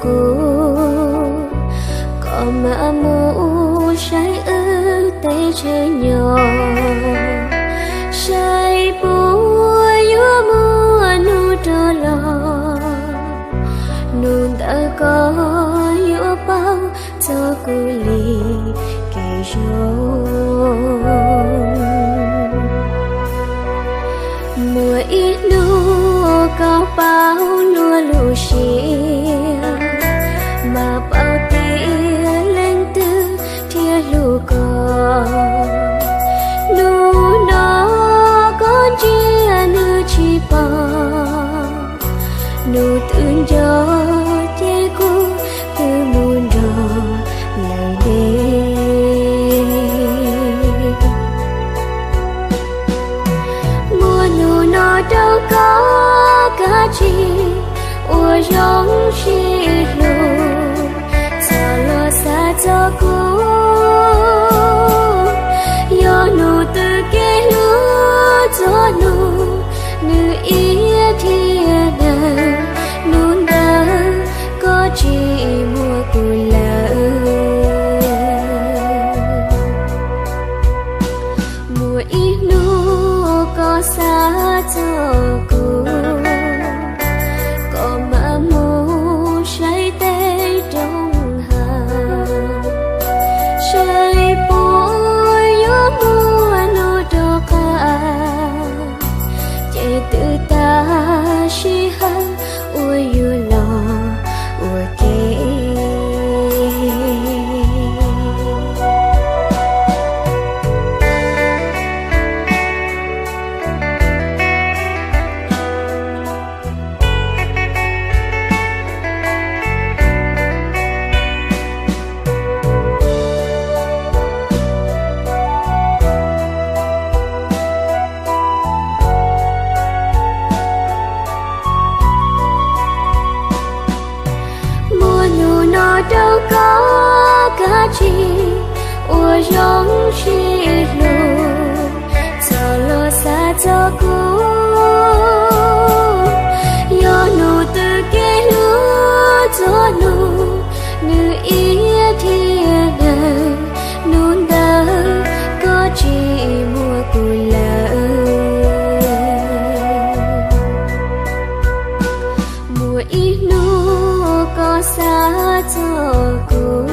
kuv, koj mam mus saib wb tej tsheb nyom, saib puas yuav muaj hnub rov los. Hnub ntawd koj yuav paub txog kuv li kev zoo. Muaj ib hnub koj paub luag lub siab, mas paub tias leej twg thiaj hlub koj. Hnub no koj ntsia nws tsis pom, hnub twg nco ces kuv twb mus nrog lawm ntev. Muaj hnub no rau koj kav tsij ua zoo sib hlub, txhob los xav txog kuv. Yog hnub twg kev hlub txhua hnub nws iab thiab neeg, hnub ntawd koj tsis muaj kuv lawm. Muaj ib hnub koj xav txog kuv, koj mam mus saib tej roob hav, saib puas yuav muaj hnub rov qab, ces twb tag sij hawm uas yuav los ua ke. Muaj hnub no rau koj kav tsij ua zoo sib hlub, txhob los xav txog kuv. Yog hnub twg kev hlub txhua hnub nws iab thiab neeg, hnub ntawd koj tsis muaj kuv lawm. Muaj ib hnub koj xav txog kuv,